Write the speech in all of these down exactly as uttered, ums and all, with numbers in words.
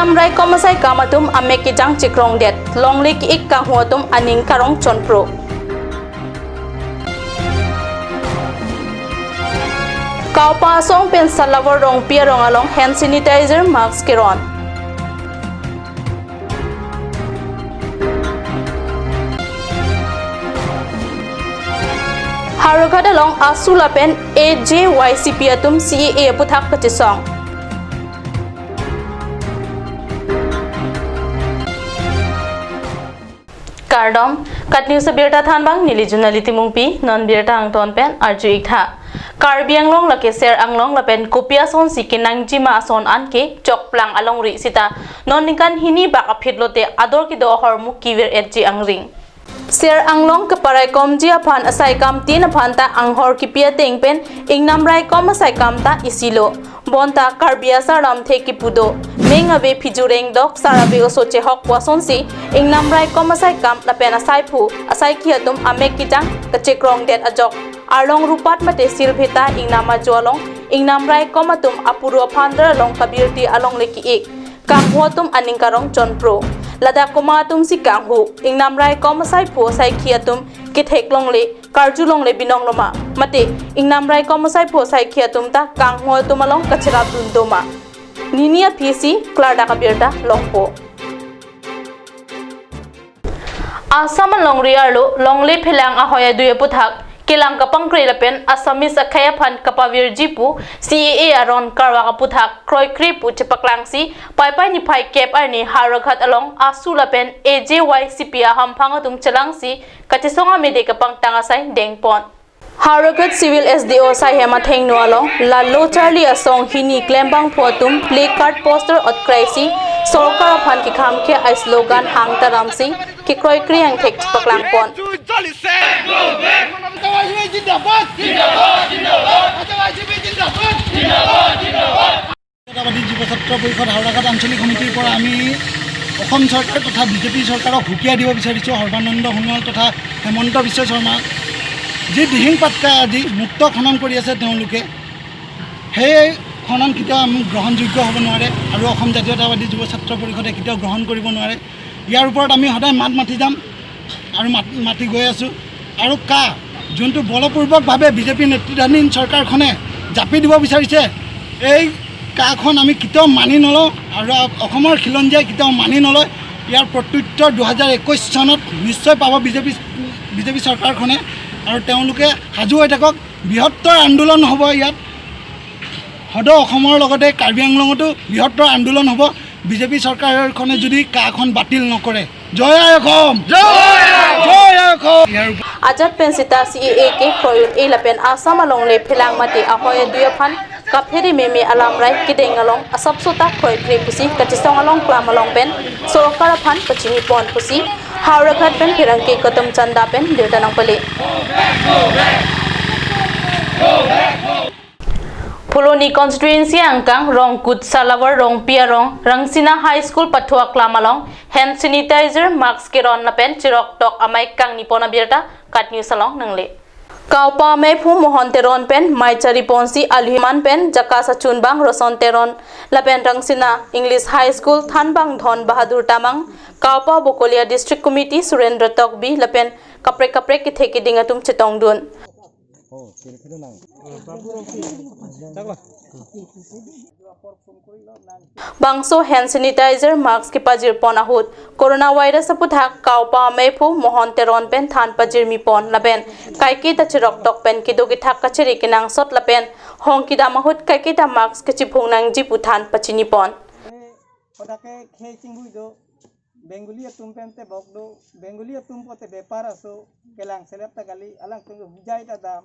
Ingnam raikom asaikam atum amek kejang chekrongdet, longle ki-ik kanghu atum aning karong chonpro. Kaopa asong pen Salawar Rongpi arong along hand sanitizer, mask keron. Howraghat along AASU lapen A J Y C P atum C A A aputhak kachesong. Kardom, KAT News abirta thanbang neli Junali Timungpi, non birta angton pen arju-ik tha. Karbi Anglong lake Ser Anglong lapen kopi asonsi kenangji ma ason anke chokplang alongri sita non ningkan hini bak aphi lote ador kedo ahormu kevir-etji angring. Ser Anglong keparaikomji aphan asaikam tin aphan ta anghor kipi ateng pen ingnam raikom asaikam ta isilo. Bonta Karbi asar lamthe kipu do. Meng ave phiju rengdok, sar ave oso chehok pu asonsi ingnam raikom asaikam lapen asaiphu asaikhi atum amek kejang kachekrongdet ajok arlong rupat mate silbheta ingnam ajo along ingnam raikom atum apuru aphandar along kabirti alongle ki-ik kanghu atum aning karong chonpro. Ladak komat atumsi kanghu, ingnam raikom asaiphu asaikhi atum kethek longle, karju longle binong loma, mate ingnam raikom asaiphu asaikhi atum ta kanghu atum along kacherap dun doma. Nini aphisi klardak abirta longpo. Assam alongri arlo longle phelang ahoi adui aputhak kelang kapangkre lapen Assamese akhei aphan kapavirji pu C A A aron karvak aputhak kroikre pu chepaklangsi Paipai niphai kep arni Howraghat along AASU lapen A J Y C P ahamphang atum chelangsi kachesong amede kapangtang asai dengpon. Howraghat Civil S D O asai hem athengno along Lalo Charli Asong hini klembangpo atum placard poster otkraisi sorkar aphan kekhamkhe ai slogan hang taramsi kekroikre angthek chepaklangpon. জাতীয়তাবাদী যুৱ ছাত্ৰ পৰিষদ হাওৰাঘাট আঞ্চলিক সমিতিৰ পৰা আমি অসম চৰকাৰ তথা বিজেপি চৰকাৰক হুকিয়াই দিব বিচাৰিছোঁ। সৰ্বানন্দ সোণোৱাল তথা হিমন্ত বিশ্ব শৰ্মা যি দিহিং পাটকাই আজি মুক্ত খনন কৰি আছে তেওঁলোকে, সেই খনন কেতিয়াও আমি গ্ৰহণযোগ্য হ'ব নোৱাৰে আৰু অসম জাতীয়তাবাদী যুৱ ছাত্ৰ পৰিষদে কেতিয়াও গ্ৰহণ কৰিব নোৱাৰে। ইয়াৰ ওপৰত আমি সদায় মাত মাতি যাম আৰু মাত-, মাতি গৈ আছোঁ। আৰু কা যোনটো বলপূৰ্বকভাৱে বিজেপি নেতৃত্বাধীন চৰকাৰখনে জাপি দিব বিচাৰিছে, এই কাখন আমি কেতিয়াও মানি নলওঁ আৰু অসমৰ খিলঞ্জীয়াই কেতিয়াও মানি নলয়। ইয়াৰ প্ৰত্যুত্তৰ দুহেজাৰ একৈছ চনত নিশ্চয় পাব বিজেপি, বিজেপি চৰকাৰখনে। আৰু তেওঁলোকে সাজু হৈ থাকক, বৃহত্তৰ আন্দোলন হ'ব ইয়াত। সদৌ অসমৰ লগতে কাৰ্বি আংলঙতো বৃহত্তৰ আন্দোলন হ'ব বিজেপি চৰকাৰখনে যদি কাখন বাতিল নকৰে। জয় আই অসম! জয় আই অসম! ইয়াৰ ওপৰত Ajat pen sita C A A ke kroyun e lapen Assam alongle phelang mate ahoi adui aphan kaphere meme alamrai kedeng along asapso ta kroikre pusi kachesong along klam along pen sorkar aphan pachinipon pusi Howraghat pen pherangke Gautam Chanda pen birta nangpale. Phuloni constituency angkang Rongkut Salawar Rongpi arong Rangsina High School pathu aklam along hand sanitizer, mask keron lapen cheroktok amei kangnipon abirta KAT News along nangle. Kaopa ameiphu Mohon Teron pen mei chariponsi aluhiman pen Jakas achunbang Roson Teron lapen Rangsina English High School thanbang Dhon Bahadur Tamang, Kaopa Bokolia District Committee Surendra Tokbi lapen kaprek kaprek kethe keding atum chetongdun. Bangso hand sanitizer, mask kepajirpon ahut coronavirus aputhak Kaopa ameiphu Mohon Teron pen than pajirmipon lapen kaiketa cheroktok pen kedo kethak kachere kenangsot lapen hong kedam ahut kaiketa mask kachiphung nangji pu than pachinipon. Kodake khei chinghui do, Bengali atum pen te bok do, Bengali atum pote bepar aso, kelang selep ta kali, alangtum hujai ta dam.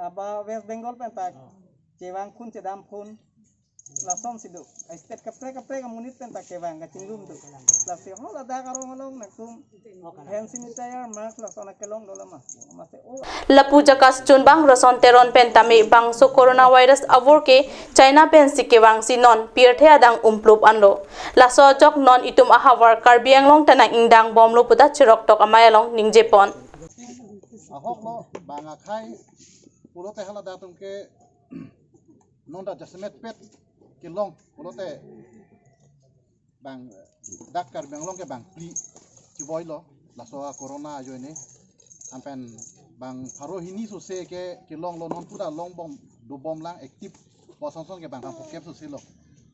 Aba West Bengal pen ta chevang phun chedam phun, lasonsi do. State kaprek kaprek amonit pen ta kevang kachinglum do. Lasi ho ladak arong along nangtum hand sanitizer, mask lason akelong do lama. Lapu Jakas achunbang Roson Teron pen tame bangso coronavirus avur ke China pensi kevangsi non pirthe adang umplup anlo. Laso ajok non itum ahavar Karbi Anglong ta nang-ingdang bomlo puta cheroktok amei along ningjepon. Ahok lo bang akhei pulote hala datum ke non ta jasemet pet kelong pulote Bang dak Karbi Anglong ke bang phli chivoilo laso a corona ajoine. Anpen bang pharo hini sose ke kelonglo, non puta longbom dobom lang, active pu asonson ke bang bang phokep sose lo.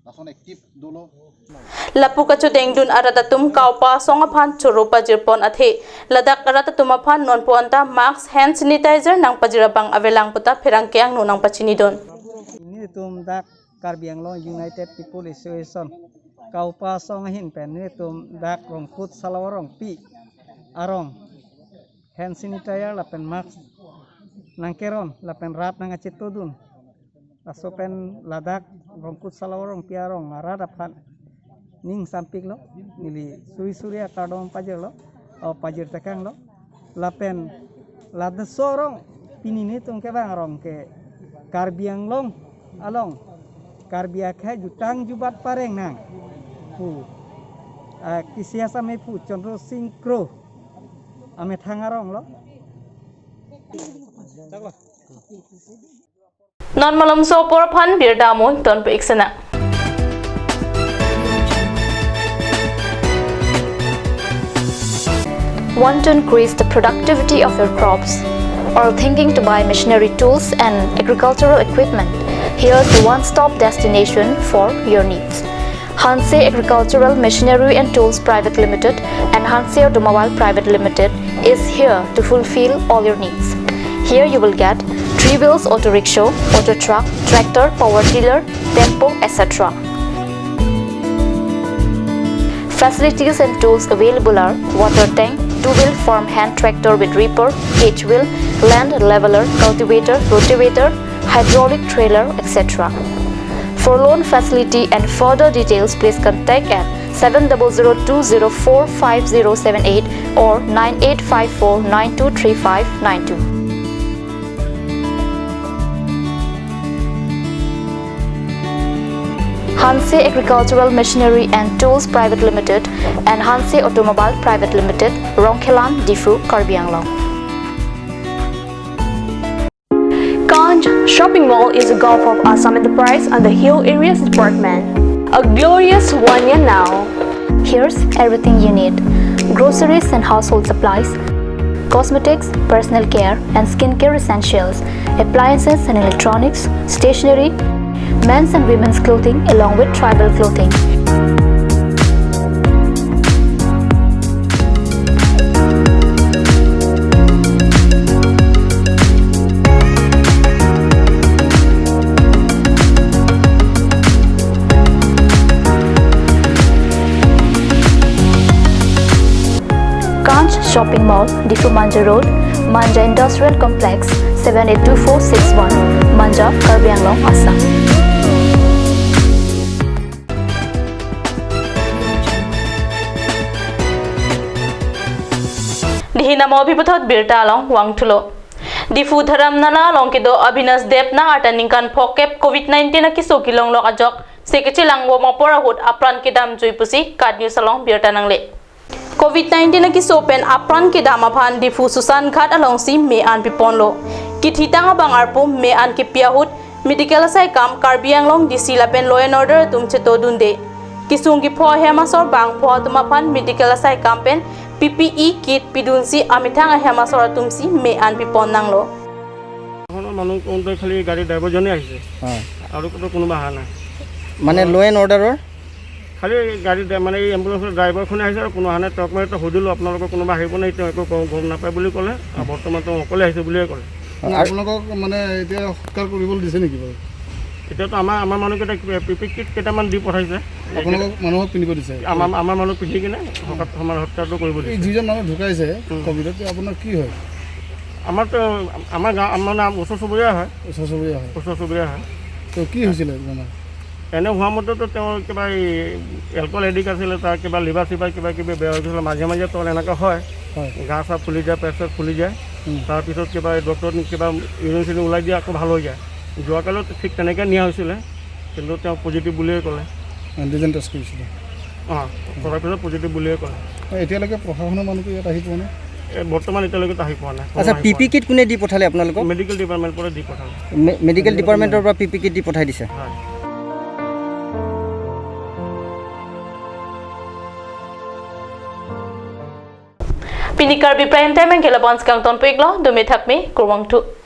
Lason active dolo. Lapu kachudengdun arat atum kaupa asong aphan choro pajirpon athe, ladak arat atum aphan nonpu anta mask, hand sanitizer nangpajir abang avelang puta pherangke angno nangpachinidun. Nelitum dak Karbi Anglong United People Association kaupa asong ahin pen nelitum dak Rongkut Salawar Rongpi arong hand sanitizer lapen mask nangkeron lapen rat nangkachetodun. Laso pen ladak Rongkut Salawar Rongpi arong arat aphan ning sampiklo, neli suri suri akardom pajirlo, o pajir tekanglo. Lapen ladak aso arong pini nelitum kevang arong ke Karbi Anglong along Karbi akhei jutang jubat pareng nang pu, ah, K C S amei pu Chandra Singh Kro amethang aronglo. Non malomso apor aphan birta amoi tonpik sena. Want to increase the productivity of your crops? Or thinking to buy machinery tools and agricultural equipment? Here's the one-stop destination for your needs. Hanse Agricultural Machinery and Tools Private Limited and Hanse Automobile Private Limited is here to fulfill all your needs. Here you will get three wheels auto rickshaw, auto truck, tractor, power tiller, tempo, et cetera. Facilities and tools available are water tank, two-wheel farm hand tractor with reaper, cage wheel, land leveler, cultivator, rotavator, hydraulic trailer, et cetera. For loan facility and further details, please contact at seven double zero two zero four five zero seven eight or nine eight five four nine two three five nine two. Hanse Agricultural Machinery and Tools Private Limited and Hanse Automobile Private Limited, Rongkhelan, Diphu, Karbi Anglong. Kanch Shopping Mall is a Gulf of Assam enterprise under Hill Areas Department. A glorious one year now. Here's everything you need: groceries and household supplies, cosmetics, personal care and skincare essentials, appliances and electronics, stationery, men's and women's clothing along with tribal clothing. Kanch Shopping Mall, Diphu Manja Road, Manja Industrial Complex, seven eight two four six one, Manja, Karbi Anglong, Assam. Dihin amo aphi puthot birta along vangthulo. Diphu Dharamnala along kedo Abhinas Deb nang arta ningkan phokep Covid nineteen akeso kelonglok ajok, se kachelangvoi apor ahut apran kedamjui pusi KAT News along birta nangle. Covid nineteen akeso pen apran kedam aphan Diphu Susan Ghat alongsi me-an piponlo. Kithitang abang arpu me-an kipi ahut medical asaikam Karbi Anglong D C lapen law and order atum chetodunde. Kesung kepho ahem asor bangpho atum aphan medical asaikam pen P P E kit pidunsi amethang ahem asor atumsi me-an pipon nanglo. এখনৰ মানুহ কওঁতে খালি গাড়ী ড্ৰাইভাৰজনে আহিছে। অ। আৰু ক'তো কোনোবা অহা নাই। মানে অ। ল' এণ্ড অৰ্ডাৰৰ? খালি গাড়ী ড্ৰাই-, মানে এই এম্বুলেঞ্চৰ ড্ৰাইভাৰখনে আহিছে আৰু কোনো অহা নাই। তেওঁক মই এটা সুধিলোঁ, "আপোনালোকৰ কোনোবা আহিব নেকি?" তেওঁ একো ক-, গম নাপায় বুলি ক'লে। আৰু বৰ্তমান তেওঁ অকলে আহিছে বুলিয়ে ক'লে। অ, নাই, আৰু আপোনালোকক মানে এতিয়া সৎকাৰ কৰিবলৈ দিছে নেকি বাৰু? এতিয়াতো আমাৰ, আমাৰ মানুহকেইটাক পি পি কিট কেইটামান দি পঠাইছে। আপোনালোকক মানুহক পিন্ধিব দিছে? আমাৰ, আমাৰ মানুহ পিন্ধি কিনে সৎকাৰ-, আমাৰ সৎকাৰটো কৰিব এই দিছে। যিজন মানুহ ঢুকাইছে উম। কভিডত, আপোনাৰ কি হয়? আমাৰতো, আমাৰ গাঁও, আমাৰ নাম ওচৰ চুবুৰীয়া হয়। ওচৰ চুবুৰীয়া হয়। ওচৰ চুবুৰীয়া হয়। তো কি হৈছিলে বেমাৰ? এনে হোৱা মতেতো তেওঁৰ কিবা এই এলকহল এডিক্ট আছিলে, তাৰ কিবা লিভাৰ চিভাৰ কিবা কিবি বেয়া হৈ গৈছিলে। মাজে মাজে তেওঁৰ এনেকুৱা হয়, হয়। গা চা ফুলি যায়, পেট চেট ফুলি যায়। উম। তাৰপিছত কিবা এই ডক্টৰত নি কিবা ইউৰিন চিউৰিন ওলাই দিয়ে, আকৌ ভাল হৈ যায়। যোৱাকালিও ঠিক তেনেকৈ নিয়া হৈছিলে, কিন্তু তেওঁ পজিটিভ বুলিয়ে ক'লে। এণ্টিজেন টেষ্ট কৰিছিলে? অ, কৰাৰ পিছত পজিটিভ বুলিয়ে ক'লে। এতিয়ালৈকে প্ৰশাসনৰ মানুহটো ইয়াত আহি পোৱা নাই? এ, বৰ্তমান এতিয়ালৈকে আহি পোৱা নাই। আচ্ছা, কোনো আহি পি পি পোৱা নাই। কিট কোনে দি পঠালে আপোনালোকক? মেডিকেল ডিপাৰ্টমেণ্টৰ পৰা দি পঠালে। মে-, মেডিকেল মেডিকেল ডিপাৰ্টমেণ্টৰ পৰা পি পি কিট দি পঠাই দিছে? হয়। Pini Karbi Prime Time anke la-an si kangton pik lo, dome thakme, kurvangthu.